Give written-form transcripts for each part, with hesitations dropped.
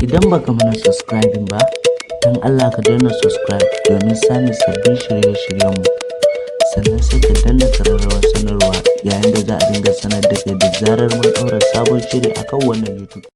Idan baka mana subscribing ba, don Allah ka danna subscribe domin samun sabbin shirye-shiryenmu. Sannan sai ka danna ƙararrawar sanarwa yayin da za a dinga sanar da kai da zarar mun ɗaura sabon shiri akan wannan YouTube.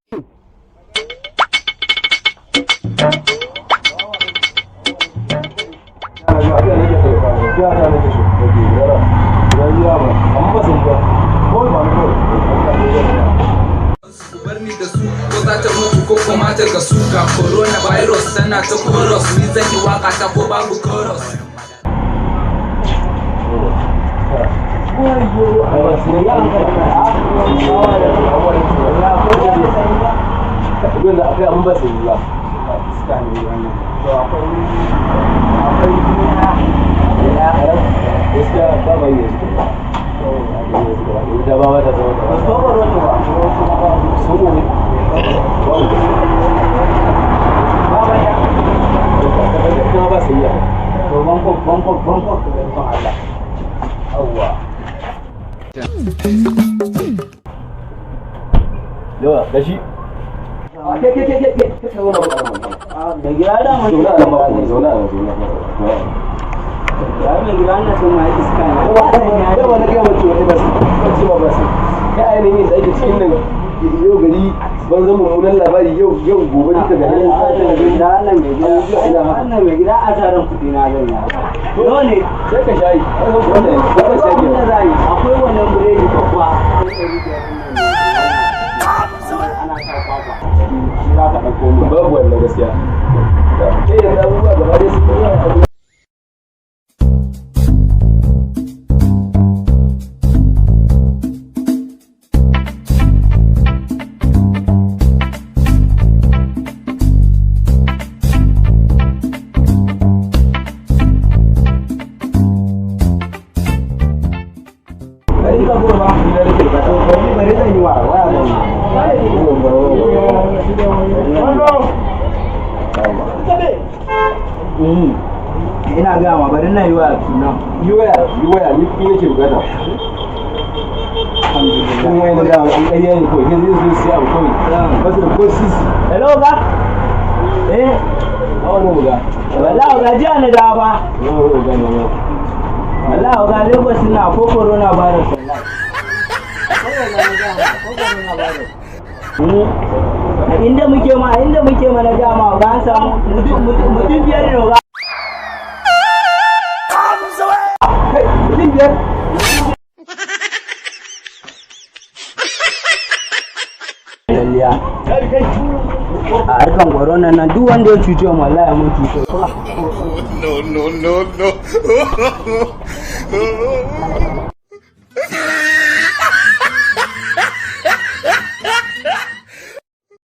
Bar ni da su, ko za ta mutu ko kuma ta gasu. Ga coronavirus tana ta chorus, ni zan yi waka ta ko babu chorus. Abin da akwai abin ba su yi ba. Iska ne wannan. To akwai duniya A gaskiya ba mai yanzu. Da ba mata zama da ba so ba roto ba. Su ne. Ba ba ya. Kuma ba su yi. To Bangkok, Bangkok, Bangkok da ikon Allah. Yawwa. Yawa, gashi. Ke ke ke ke ke zauna ba. A mai gida da mun. Zauna nan ba ku, zauna nan, zauna. Ya mai gida na son ma iska ne. Da wani gaya mace wani ba su, mace ba ba su. Kai ainihin da ake cikin nan yau gari ban zama mummunan labari yau yau gobe duka ga hannun Allah mai gida, Allah mai gida. Allah mai gida, asaran kuɗi na zan yi. Nawa ne? Sai ka shayi, an san wannan ko ka shayi. Abin da za a yi, akwai wannan biredi babba. Ana sa kwakwa. Shi za ka ɗauko mu. Babu wannan gaskiya. Ke yanzu abubuwa gaba ɗaya sun yi abu. Bari ka goma. Bari zan yi wa waya zan yi. Ina gaya ma bari na yi wa sunan. Yi waya, yi waya, ni kuɗi nake bukata. Kun waya na gaya an ƙarya ne kawai, yanzu zai sai abu kawai. Ba su da ko sisi. Hello ga? Eh, A wani buga. wallahi ga jiya na dawo ba. Wani buga ne ma. Wallahi ga Lagos na ko corona virus wallahi. Ko corona virus. A inda muke ma, inda muke ma na gama ga an samu mutum biyar ne ga. Kai, mutum biyar. Lalliya. A harkan corona nan duk wanda ya cuce mu wallahi mun cuce. No, no, no, no.